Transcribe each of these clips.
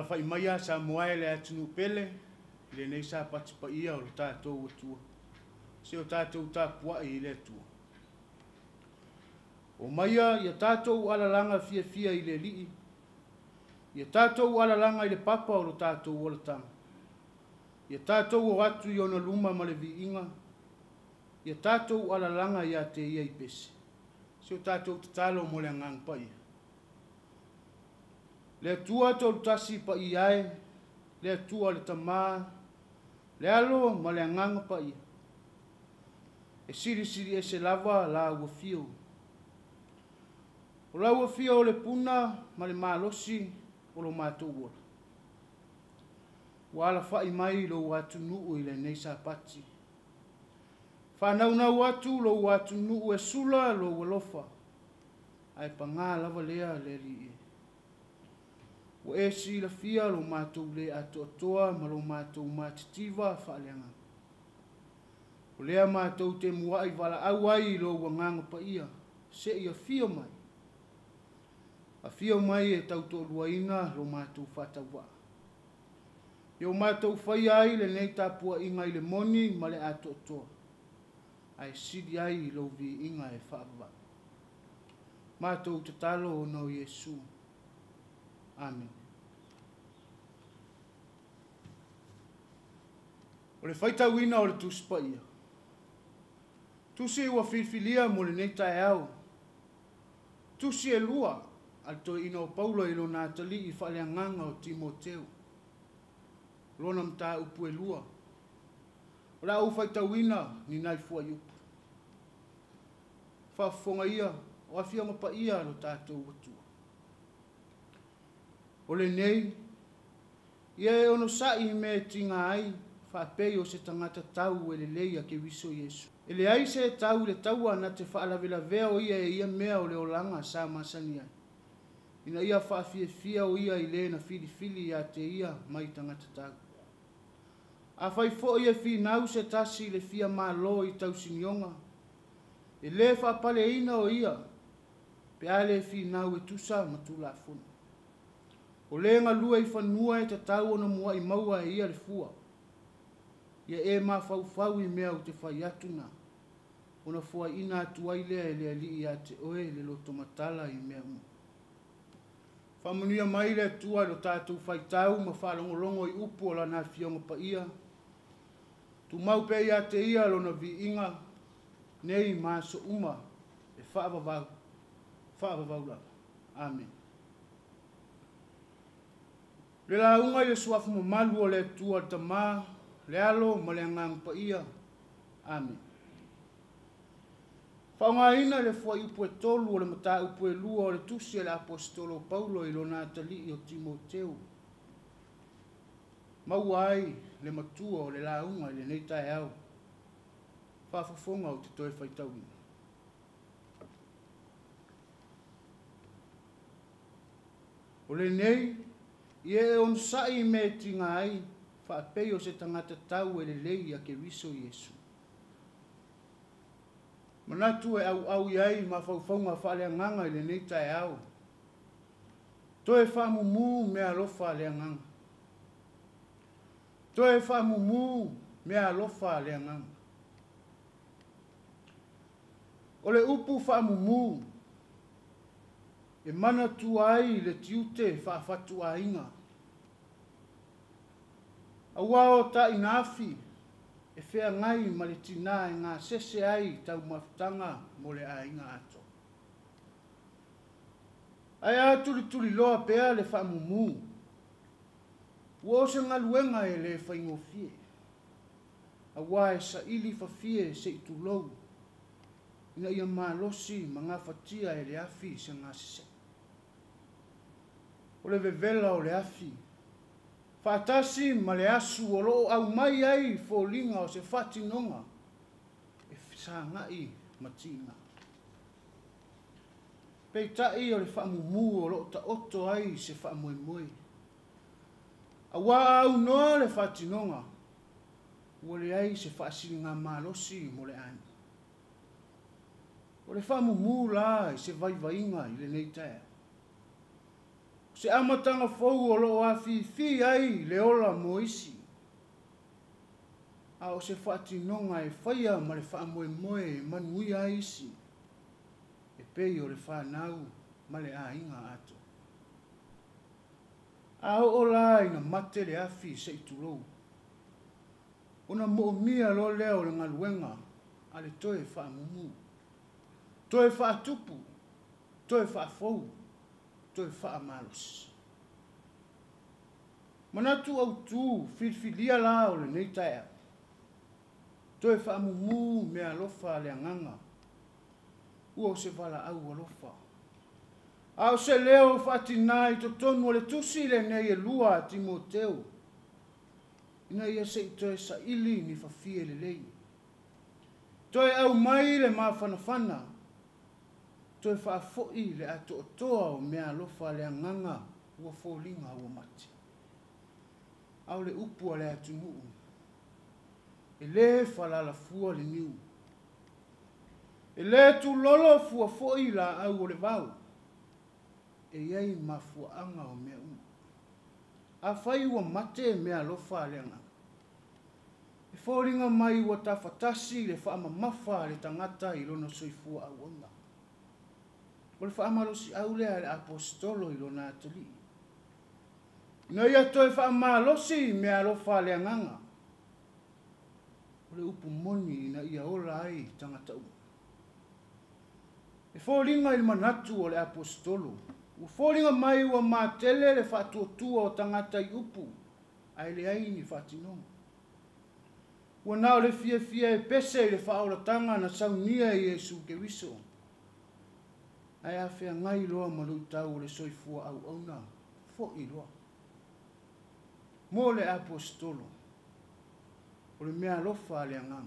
Alafa'i maia Samoa e le atunuu pele i lenei Sapati paia o lo tatou Atua, se o tatou tapua'i i le Atua. Omaia ia tatou alalaga fiafia i le Alii, ia tatou alalaga i le papa o lo tatou olataga, ia tatou o atu i ona luma ma le viiga, ia tatou alalaga ia te ia i pese, se o tatou tatalo mo le Agaga Paia. Le Atua Tolutasi paia e, le Atua le Tamā, le Alo ma le Agaga Paia, e silisili ese lava lau afio. O lau afio o le puna ma le malosi o lo matou ola. Ua alafa'i mai lou atunuu i lenei Sapati. Faanaunau atu lou atunuu e sula lou alofa, ae pagā lava lea le Alii e. Ua e silafia lo matou le atoatoa ma lo matou matitiva faaleagaga. O lea matou te muai valaau ai i lou Agaga Paia, se i afio mai. Afio mai e tautoaluaina lo matou faatauvaa. Ia o matou faia ai lenei tapuaiga i le moni ma le atoatoa, ae sili ai i lou viiga e faavavau. Matou tatalo ona o Iesu. Amene. O le faitauina o le Tusi Paia. Tusi ua filifilia mo lenei taeao. Tusi e lua a le toeaina o Paulo i lona atalii faaleagaga o Timoteo. Lona mataupu e lua. O le a ou faitauina ni nai fuaiupu. Faafofoga ia o Afioga Paia a lo tatou Atua. O lenei, ia e onosa'i i mea e tiga ai, faapei o se tagata tau e lelei a Keriso Iesu. E leai se e tau i le taua na te faalavelavea o ia e ia mea o le olaga sa masani ai, ina ia faafiafia o ia i le na filifili ia te ia mai tagata tau. Afai foi e finau se tasi i le fia malo i tausinioga, e lē faapaleina o ia, pe a le finau e tusa ma Tulafono. O le galue i fanua e tatau ona muai maua e ia le fua. Ia e mafaufau i mea ou te fai atu na, ona foaiina atu ai lea e le Alii ia te oe le lotomatala i mea uma. Faamanuia mai le Atua i lo tatou faitau ma faalogologo i upu o Lana Afioga Paia. Tumau pea ia te ia lona viiga, nei ma aso uma e faavavau, faavavau lava. Amene. Le lauga i le suafa mamalu o le Atua le Tamā, le Alo ma le Agaga Paia. Amene. Faaaogaina le fuaiupu e 3 o le mataupu e 2 o le tusi a le Aposetolo o Paulo i lona atalii o Timoteo. Maua ai le matua o le lauga i lenei taeao. Faafofoga ou te toe faitauina. O lenei, ia e onosa'i i mea e tiga ai, faapei o se tagata tau e lelei ia Keriso Iesu. Manatu e auau i ai mafaufauga faaleagaga i lenei taeao. Toe faamumū meaalofa a le Agaga. Toe faamumū meaalofa a le Agaga. O le upu faamumū e manatua ai le tiute faafatuaiga. Auā o tainaafi e feagai ma le tinā e gasese ai taumafataga mo le aiga atoa. Ae a tulituliloa pea le faamumū, ua o se galuega e le faigofie, auā e saili fafie se i tulou, ina ia malosi ma gafatia e le afi se gasesega. O le vevela o le afi, faatasi ma le asu o loo aumai ai foliga o se faatinoga e fesagai ma tiga. Peitai o le faamumū o loo taoto ai se faamoemoe. Auā a aunoa le faatinoga, ua leai se faasiligamalosi mo le aiga. O le faamumū la i se vaivaiga i lenei taeao. O se amataga fou o loo afifi ai le ola mo isi. A o se faatinoga e faia ma le faamoemoe e manuia ai isi, e pei o le fanau ma le aiga atoa. A oo la ina mate le afi se i tulou, ona moomia loa lea o le galuega a le toe faamumu, toe faatupu, toe faafou, toe faamalosi. Manatu autu filifilia la o lenei taeao, toe faamumu meaalofa a le agaga, ua o se valaau alofa. A o se leo faatinā i totonu o le tusi lenei e 2 a Timoteo, ina ia se i toe saili ni fafie lelei. Toe aumai le mafanafana, toe faafoi le atoatoa o meaalofa a le agaga ua foliga ua mate. A o le upu a le atunuu, e lē falalafua le niu, e lē tulolo fua foi laau o le vao, e i ai mafuaaga o mea uma. Afai ua mate meaalofa a le agaga, e foliga mai ua tafatasi le faamamafa a le tagata i lona soifua auauna. O le faamalosiau lea a le aposetolo i lona atalii, ina ia toe faamalosi meaalofa a le agaga. O le upu moni ina ia ola ai tagata uma. E foliga i le manatu o le aposetolo, ua foliga mai ua matele le faatuatua o tagata i upu, ae leai ni faatinoga. Ua na o le fiafia e pese i le faaolataga na saunia e Iesu Keriso, ae afeagai loa ma luitau o le soifua auauna foi loa. Mo le aposetolo, o le meaalofa a le agaga,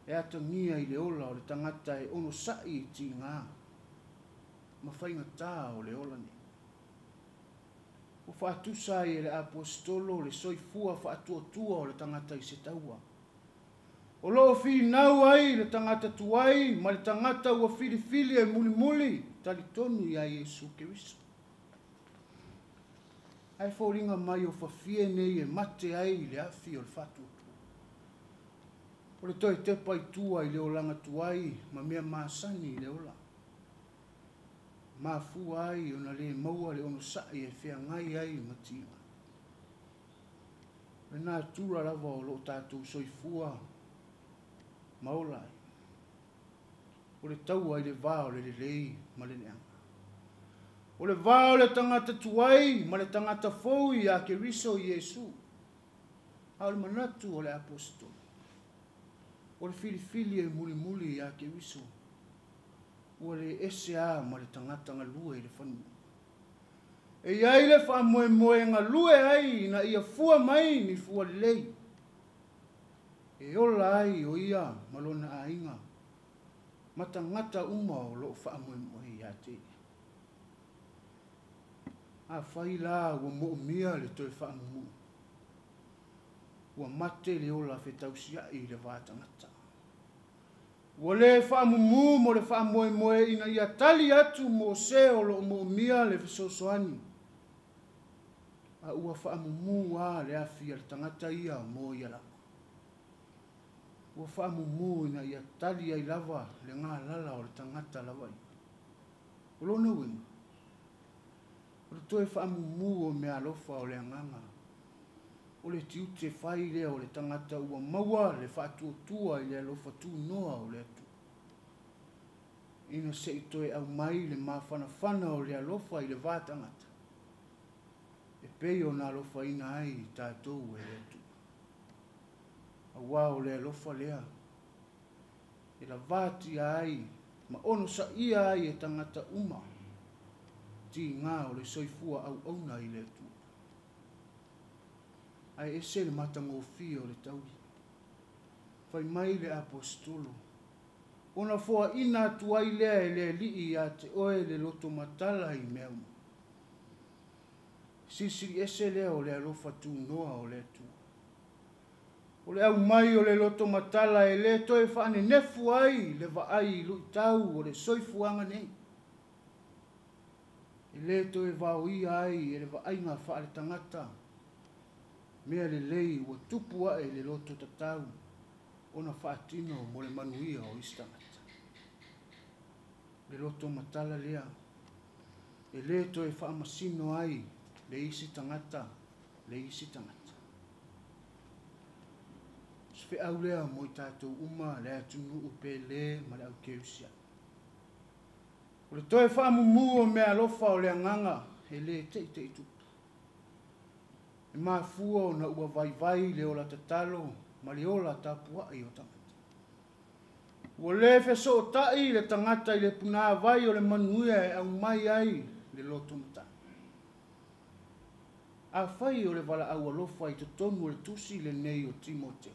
e atagia i le ola o le tagata e onosai i tigā ma faigatā o le ola nei. Ua faatusa ai e le aposetolo le soifua faatuatua o le tagata i se taua. O loo finau ai le tagata tuai ma le tagata ua filifili e mulimuli talitonu ia Iesu Keriso. Ae foliga mai o fafie nei e mate ai le afi o le faatuatua. O le toe tepa i tua i le olaga tuai ma mea masani i le ola. Mafua ai ona le maua le onosai e feagai ai ma tiga. O le natura lava o loo tatou soifua ma ola ai. O le taua i le va o le lelei ma le leaga. O le va o le tagata tuai ma le tagata fou ia Keriso Iesu. A o le manatu o le aposetolo, o le filifili e mulimuli ia Keriso, ua le ese a ma le tagata galue i le fanua. E i ai le faamoemoe galue ai ina ia fua mai ni fua lelei, e ola ai o ia ma lona aiga, ma tagata uma o loo faamoemoe ia te ia. Afai la ua moomia le toe faamumu, ua mate le ola fetausiai i le va tagata. Ua le faamumu mo le faamoemoe ina ia tali atu mo se o loo moomia le fesoasoani, a ua faamumu a le afi a le tagata ia mo ia lava. Ua faamumu ina ia tali ai lava le galala o le tagata lava ia. O lona uiga, o le toe faamumu o meaalofa o le agaga, o le tiute fai lea o le tagata ua maua le faatuatua i le alofa tunoa o le Atua. Ina se i toe aumai le mafanafana o le alofa i le va tagata, e pei ona alofaina ai i tatou e le Atua. Auā o le alofa lea, e lavatia ai ma onosaia ai e tagata uma, tigā o le soifua auauna i le Atua. Ae ese le matagofie o le taui. Fai mai le aposetolo, ona foaina atu ai lea e le Alii ia te oe le loto matala i mea uma. Silisili ese lea o le alofa tunoa o le Atua. O le aumai o le loto matala e le toe faanenefu ai le vaai i luitau o le soifuaga nei. E lē toe vaoia ai e le vaaiga faaletagata mea lelei ua tupu aʻe i le loto tatau ona faatino mo le manuia o isi tagata. Le loto matala lea e lē toe faamasino ai le isi tagata le isi tagata. Se feau lea mo i tatou uma le atunuu pele ma le aukeusiai. O le toe faamumū o meaalofa o le agaga e lē teʻiteʻi tupu. E mafua ona ua vaivai le ola tatalo ma le ola tapuaʻi o tagata. Ua lē fesootaʻi le tagata i le punāvai o le manuia e aumai ai le loto matala. Afai o le valaau alofa i totonu o le tusi lenei o Timoteo,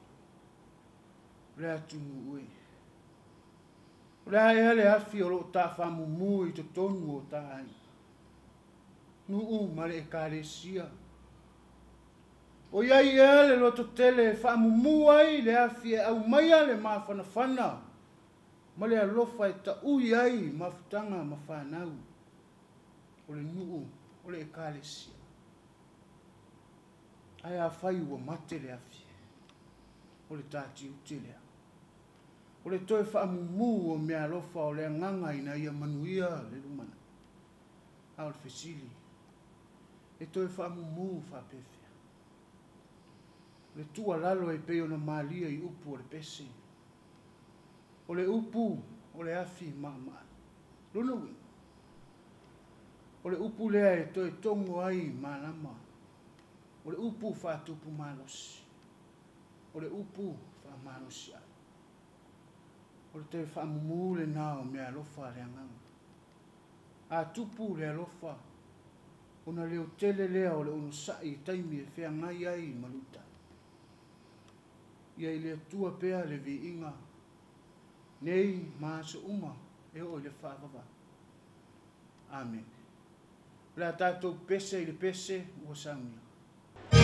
o le atunuu e. O le a ea le afi o loo taafamumū i totonu o ta aiga, nuu ma le ekalesia. O iai ea le lototele e faamumū ai le afi e aumaia le mafanafana ma le alofa e taʻui ai mafutaga ma fanau o le nuu o le ekalesia. Ae afai ua mate le afi, o le tatiute lea. O le toe faamumū o meaalofa o le agaga ina ia manuia le lumanai. A o le fesili, e toe faamumū faapefea? Le tuualalo e pei ona malie i upu o le pese. O le upu o le afi maamaali. Lona uiga, o le upu lea e toe togo ai malama. O le upu faatupu malosi. O le upu faamalosiau. O le toe faamumū lenā o meaalofa a le agaga. A tupu le alofa, ona leotele lea o le onosaʻi i taimi e feagai ai ma luitau. Ia i le Atua pea le viiga, nei ma aso uma e oo i le faavavau. Amene. O le a tatou pese i le pese ua saunia. E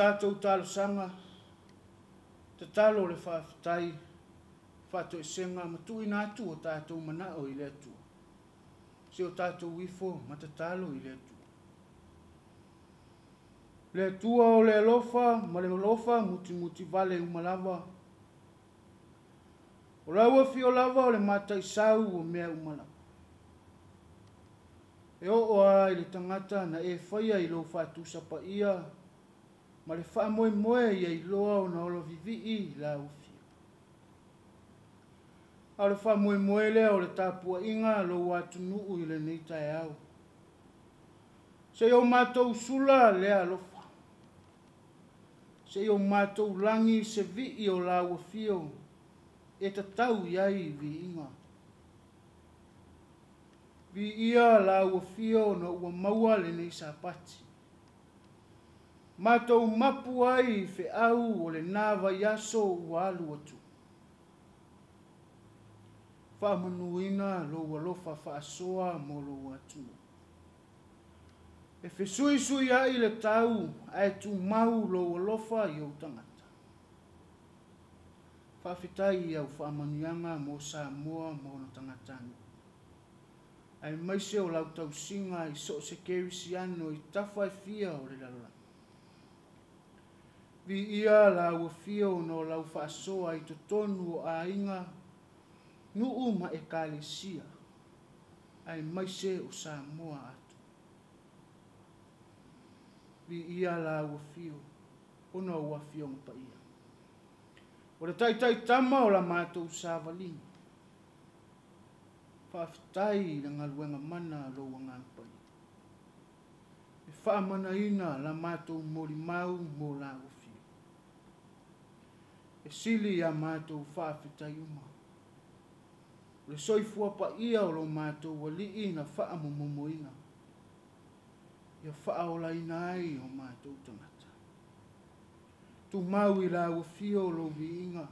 tatou talosaga, tatalo o le faafetai, faatoesega ma tuuina atu o tatou manao i le Atua. Se o tatou ifo ma tatalo i le Atua. Le Atua o le alofa ma le alofa mutimutivale uma lava. O lau afio lava o le mataisau o mea uma lava. E oo lava i le tagata na e faia i lou faatusapaia ma le faamoemoe ia iloa ona ola vivii i lau afio. A o le faamoemoe lea o le tapuaiga a lou atunuu i lenei taeao. Seia o matou sula lea alofa. Seia o matou lagi se vii o lau afio e tatau i ai viiga. Viia lau afio ona ua maua lenei Sapati. Matou mapu ai i feau o lena vaiaso ua alu atu. Faamanuina lou alofa faasoa mo lou atunuu. E fesuisuiai le tau ae tumau lou alofa i ou tagata. Faafetai i au faamanuiaga mo Samoa ma ona tagatanuu. Aemaise o lau tausiga i so o se kerisiano i tafa e fia o le lalolagi. Viia lau afio ona o lau faasoa i totonu o aiga, nuu ma ekalesia, aemaise o Samoa atoa. Viia lau afio ona o Afioga Paia. O le taitaitama o la matou savaliga. Faafetai i le galuega mana a lou Agaga Paia. E faamanaina la matou molimau mo lau afio. E sili ia matou faafetai uma. O le soifua paia o lo matou alii na faamomomoina. Ia faaolaina ai o matou tagata. Tumau i lau afio o lou viiga,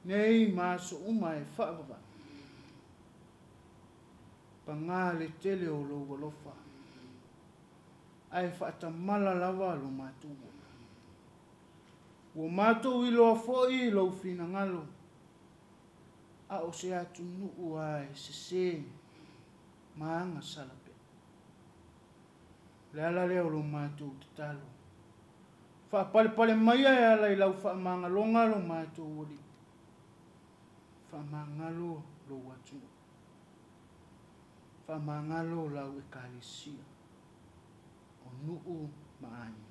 nei ma aso uma e faavavau. Paga le tele o lou alofa, ae faatamala lava lo matou ola. Ua matou iloa foi lou finagalo, a o se atunuu lava e sese ma agasala pea. O le ala lea o lo matou tatalo. Faapalepale maia e ala i lau faamagaloga lo matou alii. Faamagalo lou atunuu. Faamagalo lau ekalesia, o nuu ma aiga.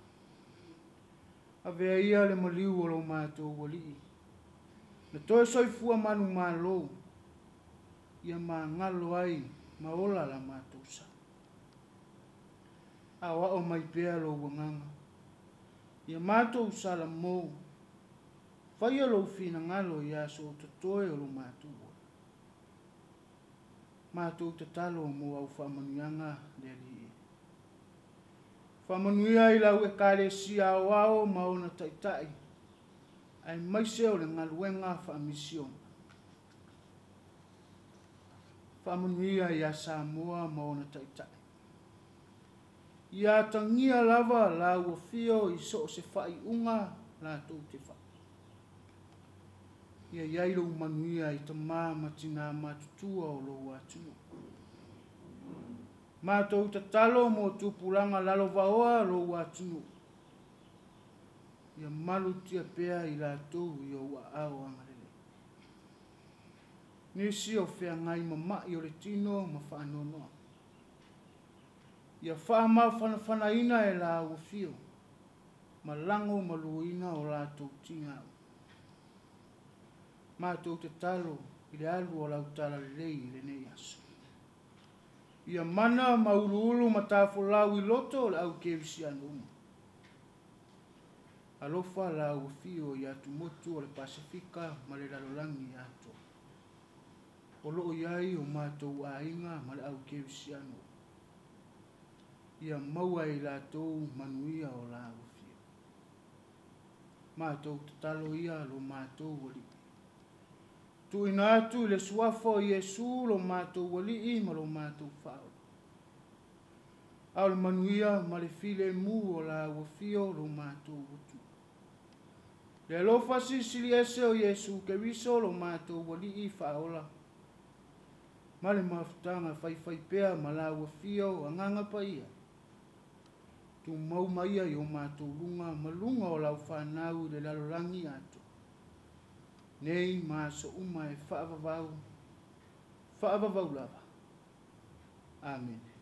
Avea ia le maliu o lo matou alii, na toe soifua manumalo, ia magalo ai ma ola la matou sa. Aoao mai pea lou agaga, ia matou salamo, faia lou finagalo i aso o totoe o lo matou ola. Matou tatalo mo au faamanuiaga le Alii e. Faamanuia i lau ekalesia aoao ma ona taitai, aemaise o le galuega faamisiona. Faamanuia ia Samoa ma ona taitai. Ia atagia lava lau afio i so o se faaiuga latou te fai. Ia i ai lou manuia i tama ma tina matutua o lou atunuu. Matou tatalo mo tupulaga lalovaoa lou atunuu. Ia malutia pea i latou i ou aao agalelei. Nisi o feagai ma mai o le tino ma faanoanoa. Ia faamafanafanaina e lau afio, ma lago maluina o latou tigau. Matou tatalo i le alu o lau talalelei i lenei aso. Ia mana ma uluulu ma tafolau i loto o le au kerisiano uma. Alofa lau afio i atumotu o le Pasefika ma le lalolagi atoa. O loo i ai o matou aiga ma le au kerisiano. Ia maua e i latou manuia o lau afio. Matou tatalo ia lo matou alii. Tuuina atu i le suafa o Iesu lo matou alii ma lo matou faaola. A o le manuia ma le filemu o la ua fio lo matou utu. Le alofa silisili ese o Iesu Keriso lo matou Alii faaola. Ma le mafutaga faifaipea ma la ua fio Agaga Paia. Tumau mai ia i o matou luga ma luga o lau fanau i le lalolagi atoa. Nei ma aso uma e faavavau, faavavau lava. Amene.